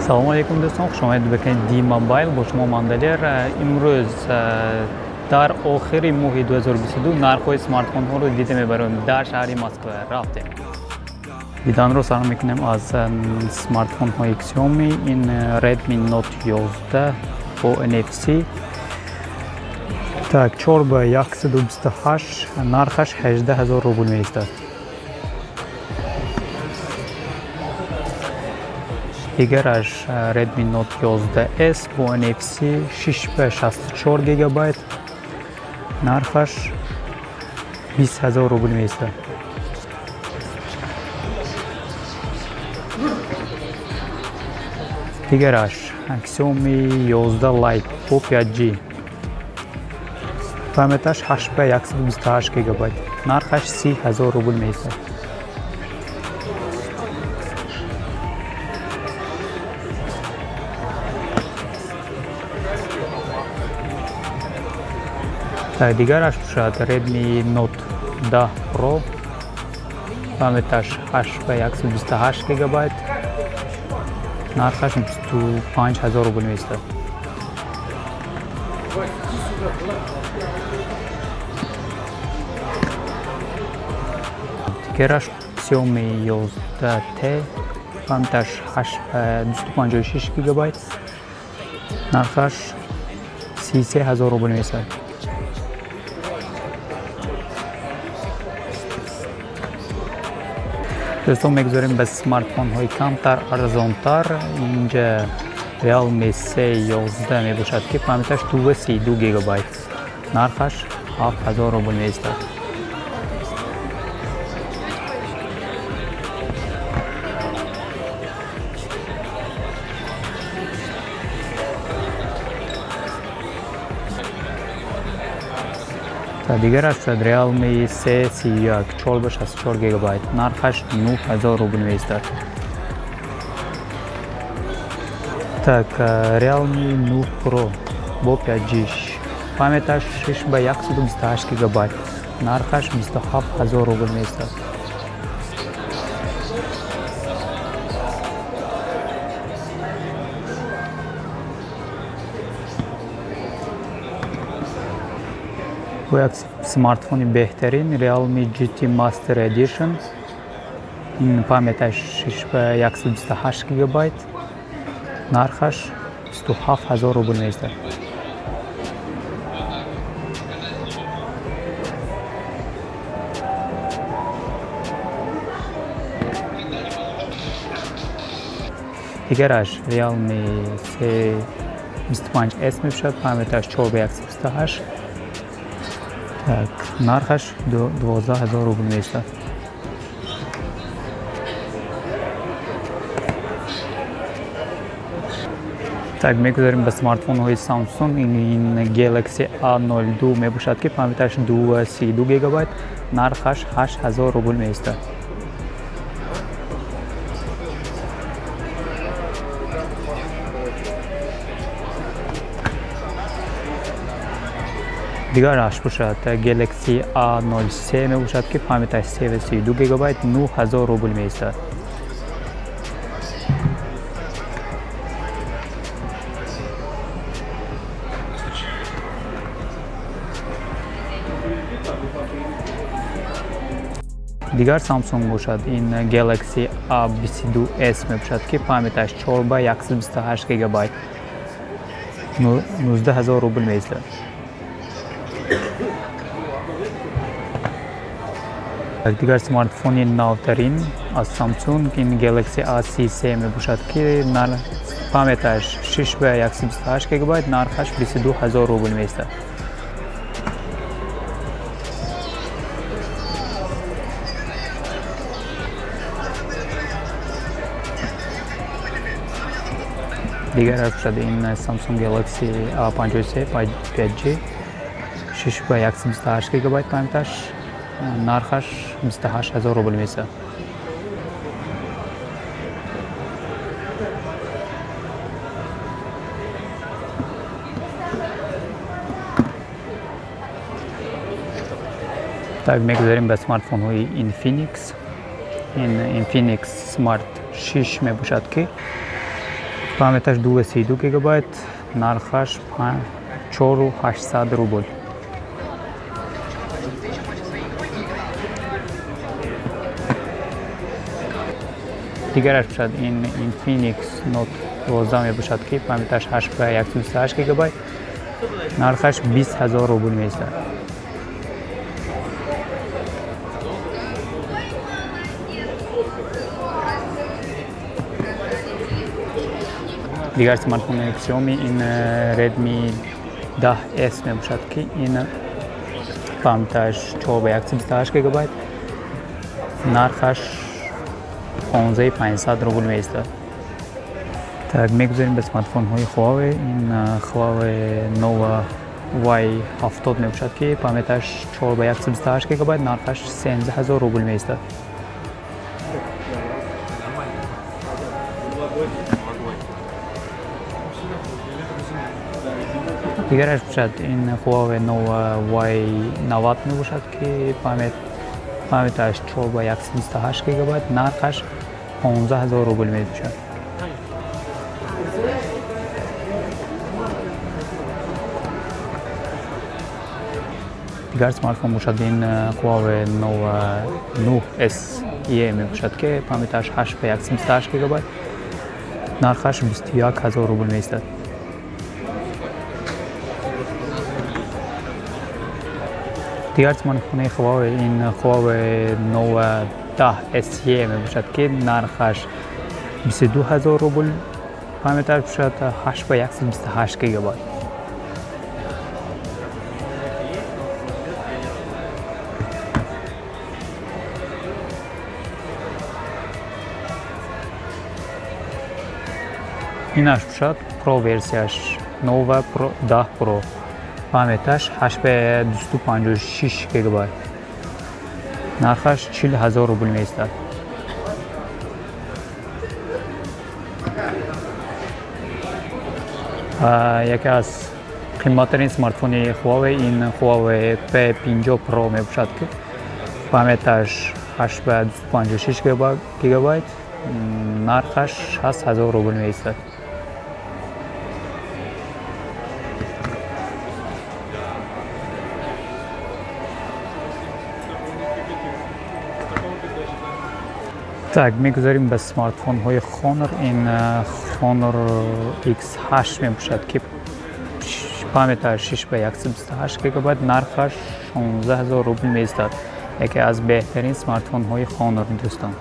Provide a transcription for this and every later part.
Салом алейкум дӯстон, хуш омадед ба канали D-Mobile. Бо шумо Мандалер. Имрӯз дар охири моҳи 2022 нархҳои смартфонҳоро дида мебарем дар шаҳри Москва. Рафтем. Диданро сар мекунем аз смартфонҳои Xiaomi. Ин Redmi Note 11 бо NFC. Так, 4 ба 128, нархаш 18 000 рубл меистад. Дигараш Redmi Note 11S бо NFC 6 ба 64 гигабайт, нархаш 20 000 рубл меистад. Дигараш Xiaomi 11 Lite бо 5G, памяташ 8 ба 128 гигабайт, нархаш 30 000 рубл меистад. Дигараш бошад Redmi Note 10 Pro, памяташ 8 ба 128 гигабайт, нархаш 25 000 рубл меистад. Дигараш Xiaomi 11T, памяташ 8 ба 256 гигабайт, нархаш 33 000 рубл меистад. Дӯстон, мегузорем ба смартфонҳои камтар арзонтар. Инҷа Realme C11 мебошад, ки памяташ 232 гигабайт, нархаш 7000 рубл меистад. Дигараш шуд Realme C31 4 ба 64 гигабайт, нархаш 9000 рубл меистад. Так, Realme 9 Pro бо 5G, памяташ 6 ба 128 гигабайт, нархаш 27000 рубл меистад. Бо як смартфони беҳтарин Realme GT Master Edition, ин памяташ 6 ба 128 гигабайт, нархаш 27000 рубл меистад. Дигараш Realme C25S мебошад, памяташ 4 ба 128, так, нархаш 12000 рубл меистад. Так, мегузорем ба смартфонҳои Samsung. Ин Galaxy A02 мебошад, ки памяташ 232 гигабайт, нархаш 8000 рубл меистад. Дигараш бошад Galaxy A03 мебошад, ки памяташ 332 гигабайт, 9000 рубл меистад. Дигар Samsung бошад ин Galaxy A22s мебошад, ки памяташ 4 ба 128 гигабайт, 19000 рубл меистад. Дигар смартфони навтарин аз Samsung ин Galaxy A33 мебошад, ки памяташ 6 ба 128 гигабайт, нархаш 22000 рубл меистад. Дигараш бошад ин Samsung Galaxy A53 5G, 6 ба 128 гигабайт памяташ, нархаш 28000 рубл меистад. Так, мегузарем ба смартфонҳои Infinix. Ин Infinix Smart 6 мебошад, ки Памяташ 232 гигабайт, нархаш 4800 рубл. Дигараш бошад ин Infinix Note 12 мебошад, ки памяташ 8 ба 128 гигабайт, нархаш 20 000 рубл меистад. Дигар смартфони Xiaomi ин Redmi 10S мебошад, ки ин памяташ 4 ба 128 гигабайт, нархаш 15500 рубл меистад. Так, мегузарем ба смартфонҳои Huawei. Ин Huawei Nova Y70 мебошад, ки памяташ 4 ба 128 гигабайт, нархаш 13000 рубл меистад. Дигараш бошад ин Huawei Nova Y90 мебошад, ки памяташ 4 ба 128 гигабайт, нархаш 15000 рубл мебошад. Дигар смартфон бошад ин Huawei Nova 9SE мебошад, ки памяташ 8 ба 128 гигабайт, нархаш 21000 рубл меистад. Дигар смартфони Huawei ин Huawei Nova 10SE мебошад, ки нархаш 22000 рубл, памяташ бошад 8 ба 128 гигабайт. Инаш бошад Pro версияш Nova 10 Pro, памяташ 8 ба 256 гигабайт, нархаш 40000 рубл меистад. Яке аз қиматтарин смартфони Huawei ин Huawei P50 Pro мебошад, ки памяташ 8 ба 256 гигабайт, нархаш 60000 рубл меистад. Так, мегузарем ба смартфонҳои Honor. Ин Honor X8 мебошад, ки памяташ 6 ба 128 гигабайт, нархаш 16000 рубл меистад. Яке аз беҳтарин смартфонҳои Honor, дӯстон.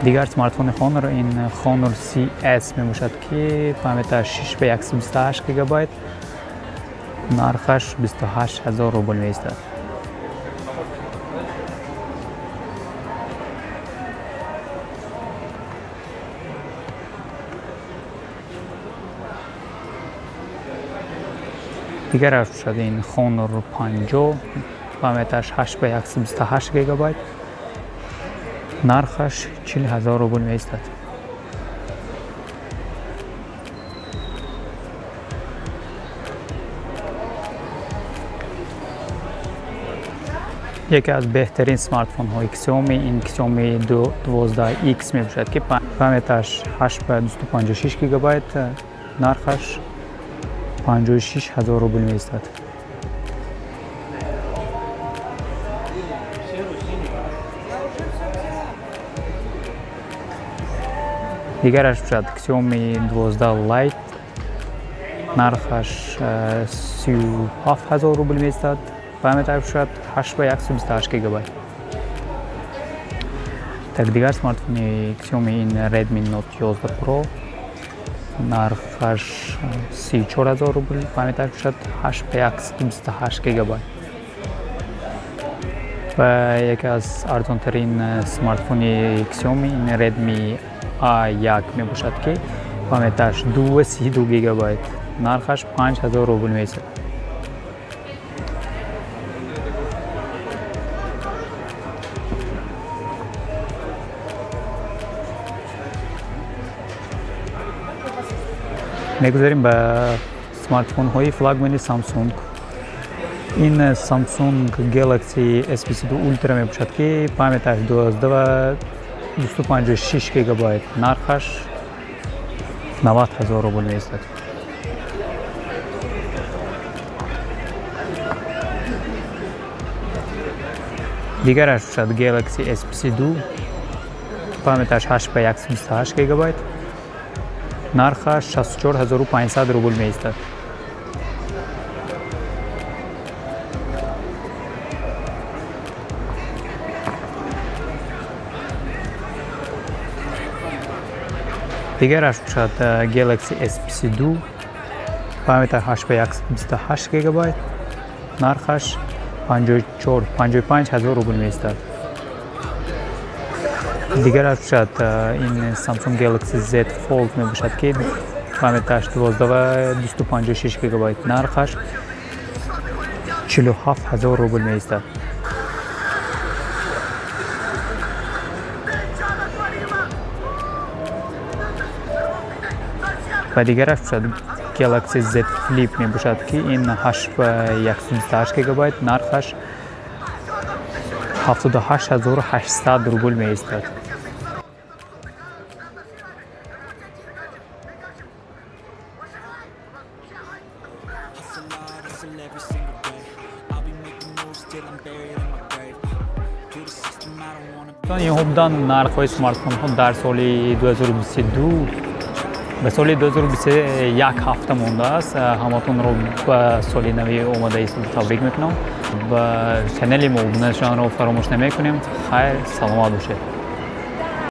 Дигар смартфони Honor ин Honor CS мебошад, ки памяташ 6 ба 128 гигабайт, нархаш 28000 рубл меистад. Дигараш бошад ин Honor 50, памяташ 8 ба 128 гигабайт, нархаш 40000 рубл меистад. Яке аз беҳтарин смартфонҳои Xiaomi ин Xiaomi 12X мебошад, ки памяташ 8 ба 256 гигабайт, нархаш 56000 рубл меистад. Дигараш бошад Xiaomi 12 Lite, нархаш 37000 рубл меистад, памяташ бошад 8 ба 128 гигабайт. Так, дигар смартфони Xiaomi ин Redmi Note 11 Pro, нархаш 34000 рубл, памяташ бошад 8 ба 128 гигабайт. Ва яке аз арзонтарин смартфони Xiaomi ин Redmi A1 мебошад, ки памяташ 232 гигабайт, нархаш 5000 рубл меистад. Мегузарем ба смартфонҳои флагмани Samsung. Ин Samsung Galaxy S22 Ultra мебошад, ки памяташ 12 256 гигабайт, нархаш 90 ҳазор рубл меистад. Дигараш бошад Galaxy S22, памяташ 8 ба 128 гигабайт, нархаш 64 500 рубл меистад. Дигараш бошад Galaxy S22, памяташ 8 ба 128 гигабайт, нархаш 54 55 ҳазор рубл меистад. Дигараш бошад ин Samsung Galaxy Z Fold мебошад, ки памяташ 12 256 гигабайт, нархаш 47 ҳазор рубл меистад. Ва дигараш бошад Galaxy Z Flip мебошад, ки ин 8 ба 128 гигабайт, нархаш 78 800 рубл меистад. Hustle hard, hustle every single day. I'll be making moves till I'm buried in my grave. To the system, I don't wanna Инҳо буданд нархҳои смартфонҳо дар соли 2022. Ба соли 2023 як ҳафта мондааст. Ҳаматонро ба соли нави омада истода табрик мекунам. Ба канали мо обуна шуданро фаромӯш намекунем. Хайр, саломат бошед.